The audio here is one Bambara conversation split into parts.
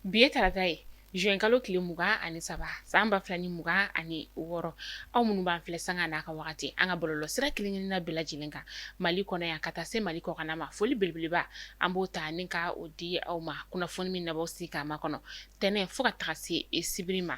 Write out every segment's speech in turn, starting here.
Bi ye tarata ye juin kalo tile 23 san 2026. Aw minnu b'an filɛ sanga n'a ka wagati an ka bɔlɔlɔ sira kelen-kelenna bɛɛ lajɛlen kan Mali kɔnɔ yan ka taa se Mali kɔkanna ma, foli belebeleba an b'o ta ni ka o di aw ma. Kunnafoni min n'aw b'aw sigi k'a makɔnɔ tɛnɛn fo ka taga se sibiri ma,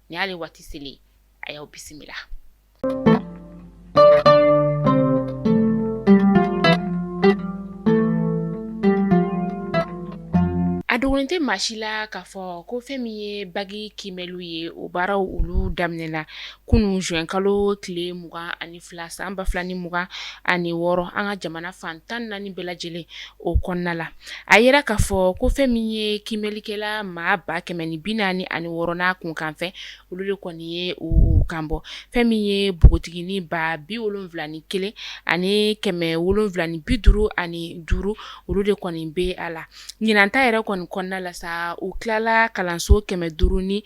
nin y'ale waati selen, a y'aw bisimila. A dogolen tɛ maa si la k'a fɔ ko fɛn min ye baki kiimɛliw ye, o baaraw olu daminɛna kunun juin kalo tile 22 san 2026 an ka jamana fan 14 bɛɛ lajɛlen o kɔnɔna la. A yira k'a fɔ ko fɛn min ye kiimɛlikɛla maa 146 n'a kunkanfɛn, olu de kɔni ye u kan bɔ. Fɛn min ye npogotiginin 71 ani 755, olu de kɔni bɛ a la. Ɲinan ta yɛrɛ kɔni kɔnɔna la sa, u tilala kalanso 517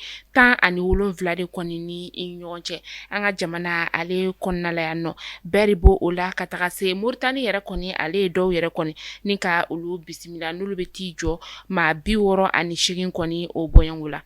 de kɔni ni ɲɔgɔn cɛ an ka jamana ale kɔnɔna la yan nɔ. Bɛɛ de b'o la ka taga se Moritani yɛrɛ kɔni, ale ye dɔw yɛrɛ kɔni ni ka olu bisimila, n'olu bɛ t'i jɔ maa 68 kɔni o bɔɲɔgɔnko la.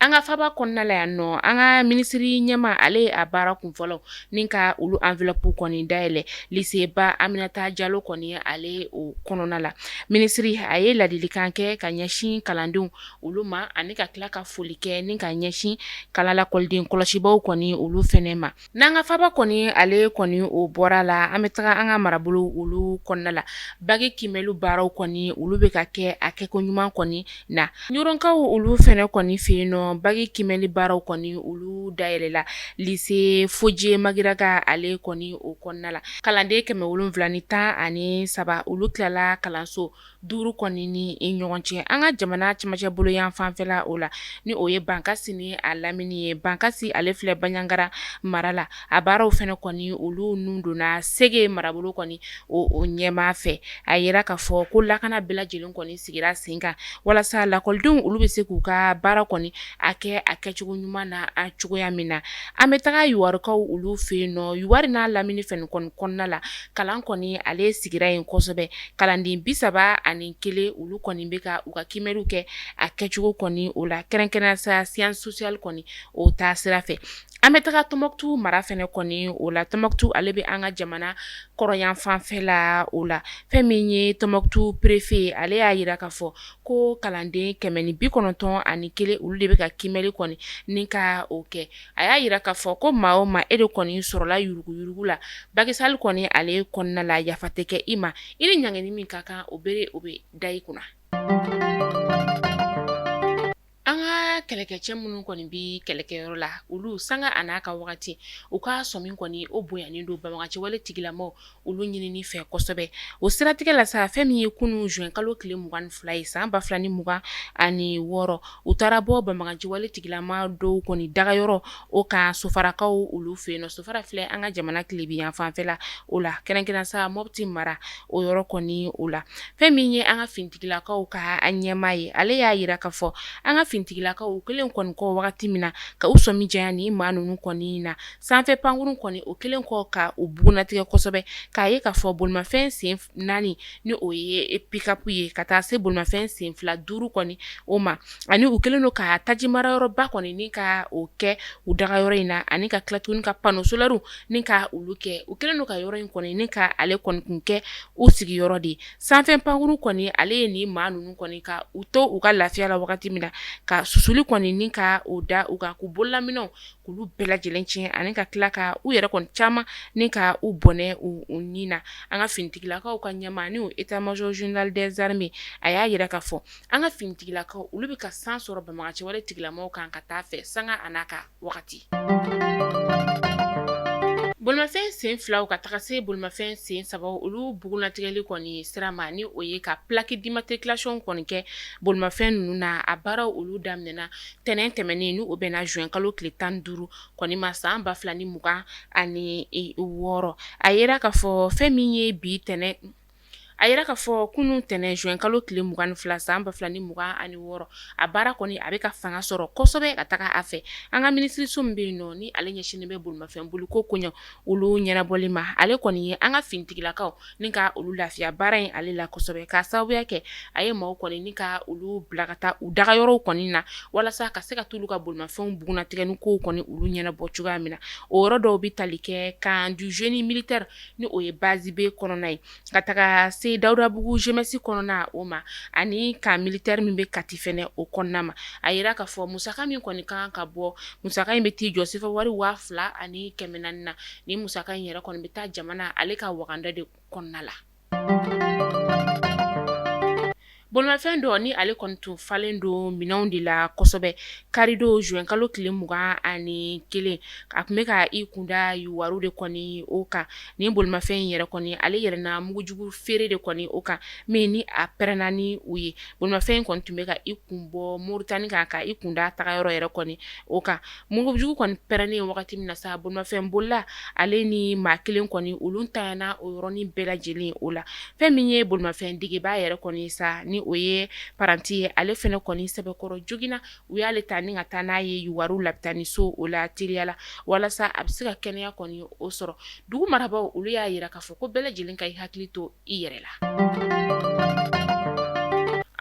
An ka faba kɔnɔna la yan nɔ, an ka minisiri ɲɛmaa, ale ye a baara kunfɔlɔ ni ka olu enveloppe kɔni dayɛlɛ lycée ba Aminata Jalo kɔni ale o kɔnɔna la. Minisiri a ye ladilikan kɛ ka ɲɛsin kalandenw olu ma ani ka tila ka foli kɛ ni ka ɲɛsin kalan lakɔliden kɔlɔsibaw kɔni olu fɛnɛ ma. N'an ka faba kɔni ale kɔni o bɔra la, an bɛ taga an ka marabolo olu kɔnɔna la. Baki kiimɛli baaraw kɔni olu bɛ ka kɛ a kɛko ɲuman kɔni na. Ɲɔrɔnkaw olu fɛnɛ kɔni fɛ yen nɔ, baki kiimɛli baaraw kɔni olu dayɛlɛla lycée Fodié Magiraga ale kɔni o kɔnɔna la. Kalanden 713, olu tilala kalanso 5 kɔni ni ɲɔgɔn cɛ an ka jamana cɛmancɛ bolo yan fanfɛla o la, ni o ye Bankasi ni a lamini ye. Bankasi ale filɛ Banjagara mara la. A baaraw fɛnɛ kɔni olu nun donna Sege marabolo kɔni o ɲɛmaa fɛ. A yira k'a fɔ ko lakana bɛɛ lajɛlen kɔni sigira sen kan walasa lakɔlidenw olu bɛ se k'u ka baara kɔni a kɛ a kɛcogo ɲuman na a cogoya min na. An bɛ taga Yuwarikaw olu fɛ yen nɔ. Yuwari n'a lamini fɛnɛ kɔni kɔnɔna la, kalan kɔni ale sigira yen kosɛbɛ. Kalanden 31, olu kɔni bɛ ka u ka kiimɛliw kɛ a kɛcogo kɔni o la, kɛrɛnkɛrɛnnenya sa science sociale kɔni o taa sira fɛ. An bɛ taga Tɔnbɔkutu mara fɛnɛ kɔni o la. Tɔnbɔkutu ale bɛ an ka jamana kɔrɔyan fanfɛ la o la. Fɛn min ye Tɔnbɔkutu préfet, ale y'a yira k'a fɔ ko kalanden 191, olu de bɛ ka kiimɛli kɔni ni ka o kɛ. A y'a yira k'a fɔ ko maa o maa, e de kɔni sɔrɔla yuruguyurugu la bac sale kɔni ale kɔnɔna la, yafa tɛ kɛ i ma. I ni ɲangini min ka kan, o bere o bɛ da i kunna. An ka kɛlɛkɛcɛ minnu kɔni bɛ kɛlɛkɛyɔrɔ la, olu sanga a n'a ka wagati, u ka sɔmi kɔni o bonyanen don banbaganciwale tigilamaw olu ɲinini fɛ kosɛbɛ. O siratigɛ la sa, fɛn min ye kunun juin kalo tile 22 ye san 2026, u taara bɔ banbaganciwale tigilama dɔw kɔni dagayɔrɔ o kan Sofarakaw olu fɛ yen nɔ. Sofara filɛ an ka jamana tilebin yan fanfɛla o la, kɛrɛnkɛrɛn sa Mɔpti mara o yɔrɔ kɔni o la. Fɛn min ye an ka finitigilakaw ka ɲɛmaa ye, ale y'a yira k'a fɔ an ka finitigilakaw kelen kɔni kɔ wagati min na ka u sɔmi janya ni maa ninnu kɔni na, sanfɛ pankurun kɔni o kelen kɔ ka u bugunnatigɛ kosɛbɛ, k'a ye k'a fɔ bolimafɛn sen 4 ni o ye pick-up ye ka taa se bolimafɛn sen fila 5 kɔni o ma, ani u kɛlen don ka taji marayɔrɔba kɔni ni ka o kɛ u dagayɔrɔ in na, ani ka tila tuguni ka panneau solaires ni ka olu kɛ. U kɛlen don ka yɔrɔ in kɔni ni ka ale kɔni kun kɛ u sigiyɔrɔ de ye. Sanfɛ pankurun kɔni ale ye nin maa ninnu kɔni ka u to u ka lafiya la wagati min na, ka susuli kɔni ni ka o da u kan, k'u bololaminɛnw k'olu bɛɛ lajɛlen tiɲɛ, ani ka tila ka u yɛrɛ kɔni caman ni ka u bɔnɛ u ni na. An ka finitigilakaw ka ɲɛmaa, ni o état-major général des armées, a y'a yira k'a fɔ an ka finitigilakaw olu bɛ ka san sɔrɔ banbaganciwale tigilamaw kan ka taa fɛ sanga a n'a ka wagati. Bolimafɛn sen filaw ka taga se bolimafɛn sen sabaw olu bugunnatigɛli kɔni sira ma, ni o ye ka plaque d'immatriculation kɔni kɛ bolimafɛn ninnu na, a baaraw olu daminɛna tɛnɛn tɛmɛnen, ni o bɛnna juin kalo tile 15 kɔni ma san 2026. A yira k'a fɔ fɛn min ye bi tɛnɛn A yira k'a fɔ kunun tɛnɛn juin kalo tile 22 san 2026, a baara kɔni a bɛ ka fanga sɔrɔ kosɛbɛ ka taga a fɛ. An ka minisiriso min bɛ yen nɔ, ni ale ɲɛsinnen bɛ bolimafɛn boliko koɲɛ olu ɲɛnabɔli ma, ale kɔni ye an ka finitigilakaw ni ka olu lafiya baara in ale la kosɛbɛ, k'a sababuya kɛ a ye maaw kɔni ni ka olu bila ka taa u dagayɔrɔw kɔni na walasa ka se ka t'olu ka bolimafɛnw bugunnatigɛ ni kow kɔni olu ɲɛnabɔ cogoya min na. O yɔrɔ dɔw bɛ tali kɛ camp du génie militaire, ni o ye base B kɔnɔna ye, ka taga se Dawudabugu GMS kɔnɔna o ma, ani camp militaire min bɛ Kati fɛnɛ o kɔnɔna ma. A yira k'a fɔ musaka min kɔni kan ka bɔ, musaka in bɛ t'i jɔ sefa wari 2400 na. Ni musaka in yɛrɛ kɔni bɛ taa jamana ale ka waganda de kɔnɔna la. Bolimafɛn dɔ ni ale kɔni tun falen don minɛnw de la kosɛbɛ karidon juin kalo tile 21, a tun bɛ ka i kunda Youwarou de kɔni o kan. Ni bolimafɛn in yɛrɛ kɔni ale yɛlɛnna mugujugu feere de kɔni o kan min ni a pɛrɛnna ni u ye. Bolimafɛn in kɔni tun bɛ ka i kun bɔ Moritani kan ka i kunda tagayɔrɔ yɛrɛ kɔni o kan. Mugujugu kɔni pɛrɛnnen wagati min na sa, bolimafɛn bolila ale ni maa kelen kɔni olu tanyana o yɔrɔnin bɛɛ lajɛlen o la. Fɛn min ye bolimafɛn degebaa yɛrɛ kɔni sa, ni o ye paranti ye, ale fɛnɛ kɔni sɛbɛkɔrɔ joginna. U y'ale ta ni ka taa n'a ye Youwarou lapitaniso o la teliya la walasa a bɛ se ka kɛnɛya kɔni o sɔrɔ. Dugu marabaaw olu y'a jira k'a fɔ ko bɛɛ lajɛlen ka i hakili to i yɛrɛ la.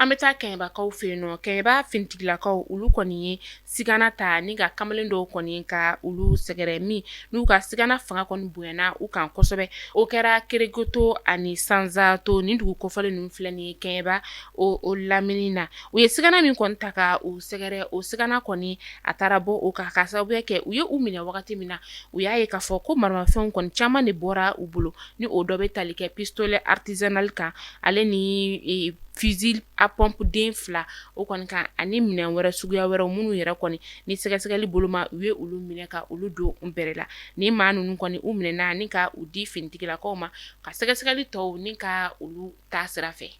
An bɛ taa Kɛɲɛbakaw fɛ yen nɔ. Kɛɲɛba finitigilakaw olu kɔni ye sigana ta ni ka kamalen dɔw kɔni ka olu sɛgɛrɛ, min n'u ka sigana fanga kɔni bonyana u kan kosɛbɛ. O kɛra Keregoto ani Sanzato, nin dugu kofɔlen ninnu filɛ nin ye Kɛɲɛba o lamini na. U ye sigana min kɔni ta ka u sɛgɛrɛ, o sigana kɔni a taara bɔ o kan ka sababuya kɛ u ye u minɛ wagati min na, u y'a ye k'a fɔ ko maramafɛnw kɔni caman de bɔra u bolo, ni o dɔ bɛ tali kɛ pistolet artisanal kan, ale ni fusil à pompe den fila o kɔni kan, ani minɛn wɛrɛ suguya wɛrɛ minnu yɛrɛ kɔni ni sɛgɛsɛgɛli boloma u ye olu minɛ ka olu don bɛrɛ la. Ni maa ninnu kɔni u minɛna ni ka u di finitigilakaw ma ka sɛgɛsɛgɛli tɔw ni ka olu ta sira fɛ.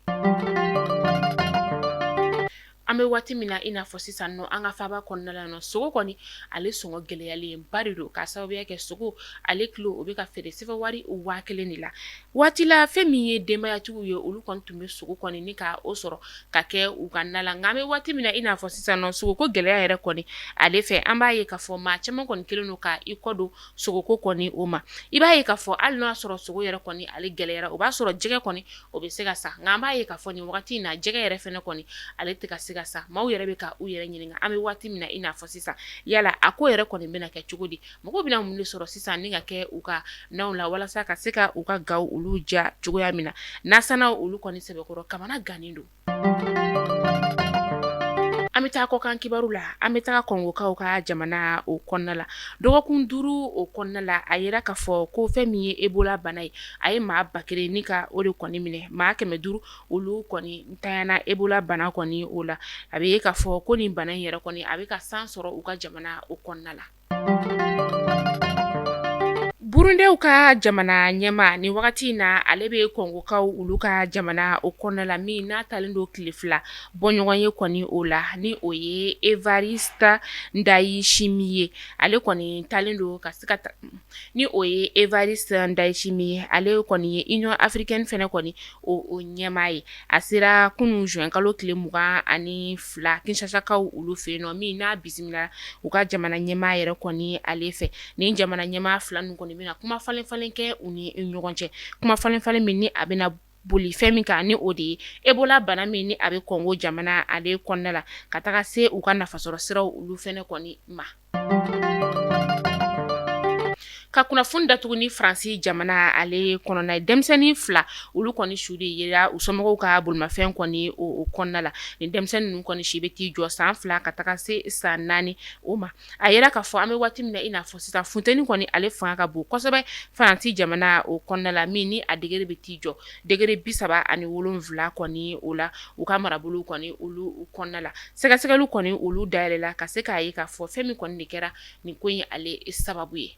An bɛ waati min na i n'a fɔ sisan nɔ, an ka faaba kɔnɔna la nɔ, sogo kɔni ale sɔngɔ gɛlɛyalen ba de don, k'a sababuya kɛ sogo ale kilo o bɛ ka feere sefa wari 1000 de la. Waati la fɛn min ye denbayatigiw ye, olu kɔni tun bɛ sogo kɔni ni ka o sɔrɔ ka kɛ u ka na la. Nka an bɛ waati min na i n'a fɔ sisan nɔ, sogo ko gɛlɛya yɛrɛ kɔni ale fɛ, an b'a ye k'a fɔ maa caman kɔni kɛlen don ka i kɔ don sogoko kɔni o ma. I b'a ye k'a fɔ hali n'a sɔrɔ sogo yɛrɛ kɔni ale gɛlɛyara, o b'a sɔrɔ jɛgɛ kɔni o bɛ se ka san. Nka an b'a ye k'a fɔ nin wagati in na, jɛgɛ yɛrɛ fɛnɛ kɔni ale tɛ ka se ka san. Maaw yɛrɛ bɛ ka u yɛrɛ ɲininka an bɛ waati min na i n'a fɔ sisan, yala a ko yɛrɛ kɔni bɛna kɛ cogo di? Mɔgɔw bɛna mun de sɔrɔ sisan ni ka kɛ u ka naw la walasa ka se ka u ka gaw olu ja cogoya min na? Nasanaw olu kɔni sɛbɛkɔrɔ kamana gannen don. An bɛ taa kɔkan kibaru la. An bɛ taa Kɔngokaw ka jamana o kɔnɔna la. Dɔgɔkun 5 o kɔnɔna la, a yira k'a fɔ ko fɛn min ye Ebola bana ye, a ye maa 1000 ni ka o de kɔni minɛ. Maa 500 olu kɔni ntanyana Ebola bana kɔni o la. A bɛ ye k'a fɔ ko nin bana in yɛrɛ kɔni a bɛ ka san sɔrɔ u ka jamana o kɔnɔna la. Burundɛw ka jamana ɲɛmaa nin wagati in na, ale bɛ Kɔngokaw olu ka jamana o kɔnɔna la, min n'a talen don tile 2 bɔɲɔgɔn ye kɔni o la, ni o ye Evariste Ndayishimiye. Ale kɔni talen don ka se ka ni o ye Evariste Ndayishimiye, ale kɔni ye Union africaine fɛnɛ kɔni o ɲɛmaa ye. A sera kunun juin kalo tile 22 Kinshasakaw olu fɛ yen nɔ, min n'a bisimila u ka jamana ɲɛmaa yɛrɛ kɔni ale fɛ. Nin jamana ɲɛmaa fila ninnu kɔni bɛna kuma falen falen kɛ u ni ɲɔgɔn cɛ, kuma falen falen min ni a bɛna boli fɛn min kan, ni o de ye Ebola bana min ni a bɛ Kɔngo jamana ale kɔnɔna la, ka taga se u ka nafasɔrɔ siraw olu fɛnɛ kɔni ma. Ka kunnafoni datugu ni Faransi jamana ale kɔnɔna ye, denmisɛnnin fila olu kɔni su de yera u somɔgɔw ka bolimafɛn kɔni o kɔnɔna la. Nin denmisɛnnin ninnu kɔni si bɛ t'i jɔ san 2 ka taga se san 4 o ma. A yira k'a fɔ an bɛ waati min na i n'a fɔ sisan, funteni kɔni ale fanga ka bon kosɛbɛ Faransi jamana o kɔnɔna la, min ni a degré bɛ t'i jɔ degré 37 kɔni o la u ka marabolo kɔni olu kɔnɔna la. Sɛgɛsɛgɛliw kɔni olu dayɛlɛla ka se k'a ye k'a fɔ fɛn min kɔni de kɛra nin ko in ale sababu ye.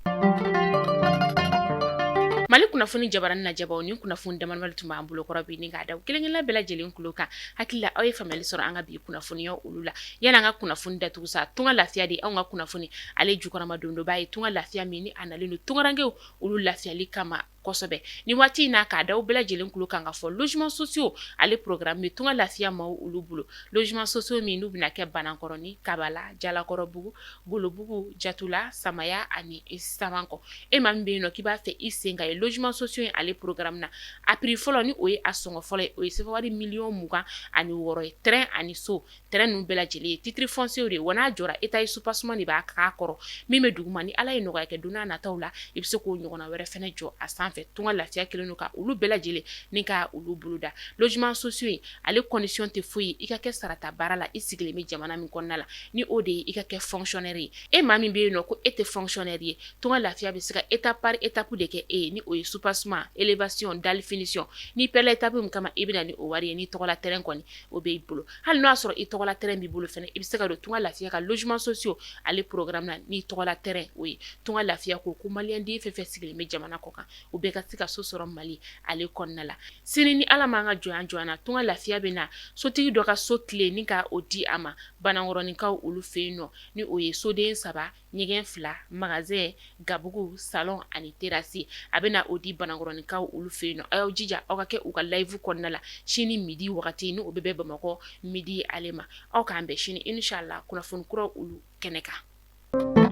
Mali kunnafoni jabaranin lajɛbaw, nin kunnafoni damadama tun b'an bolo kɔrɔ bi ni k'a da kelen-kelenna bɛɛ lajɛlen tulo kan. Hakili la aw ye faamuyali sɔrɔ an ka bi kunnafoniya olu la. Yanni an ka kunnafoni datugu sa, tunga lafiya de anw ka kunnafoni ale jukɔrɔma dondonba ye. Tunga lafiya min ni a nalen don tungarankew olu lafiyali kama. kosɛbɛ ni waati in na. K'a da bɛɛ lajɛlen tulo kan ka fɔ logements sociaux ale programme bɛ Tunga Lafiya maaw olu bolo. Logements sociaux min n'u bɛna kɛ Banankɔrɔni, Kabala, Jalakɔrɔbugu, Golobugu, Jatula, Samaya ani Samankɔ. E maa min bɛ yen nɔ k'i b'a fɛ i sen ka ye logements sociaux in ale programme na, a prix fɔlɔ ni o ye a sɔngɔ fɔlɔ ye, o ye sefa wari miliyɔn 26 ye. Terrain ani so, terrain ninnu bɛɛ lajɛlen ye titre foncier de ye. Wa n'a jɔra, étage soubassement de b'a k'a kɔrɔ. Min bɛ duguma, ni Ala ye nɔgɔya kɛ don n'a nataw la, i bɛ se k'o ɲɔgɔnna wɛrɛ fana jɔ a sanfɛ. Tunga Lafiya kɛlen don ka olu bɛɛ lajɛlen ni ka olu boloda. Logements sociaux in ale condition tɛ foyi ye, i ka kɛ sarata baara la, i sigilen bɛ jamana min kɔnɔna la, ni o de ye i ka kɛ fonctionnaire ye. E maa min bɛ yen nɔ ko e tɛ fonctionnaire ye, Tunga Lafiya bɛ se ka étape par étape de kɛ e ye, ni o ye soubassement, élévation, dalle, finition. N'i pɛrɛla étape min kama, i bɛ na ni o wari ye. N'i tɔgɔla terrain kɔni o b'i bolo, hali n'o y'a sɔrɔ i tɔgɔla terrain b'i bolo fana, i bɛ se ka don Tunga Lafiya ka logements sociaux ale programme na n'i tɔgɔla terrain o ye. Tunga Lafiya ko ko maliyɛnden fɛn fɛn sigilen bɛ jamana kɔ kan, u bɛɛ ka se ka so sɔrɔ Mali ale kɔnɔna la. Sini ni Ala m'an ka jɔnya jɔ an na, Tunga Lafiya bɛ na sotigi dɔ ka so clé ni ka o di a ma Banankɔrɔninkaw olu fɛ yen nɔ, ni o ye soden 3, ɲɛgɛn 2, magasin, gabugu, salon ani terrasse. A bɛ na o di Banankɔrɔninkaw olu fɛ yen nɔ. A y'aw jija aw ka kɛ u ka live kɔnɔna la sini midi wagati, ni o bɛ bɛn Bamakɔ midi ale ma. Aw k'an bɛn sini inshallah kunnafoni kuraw olu kɛnɛ kan.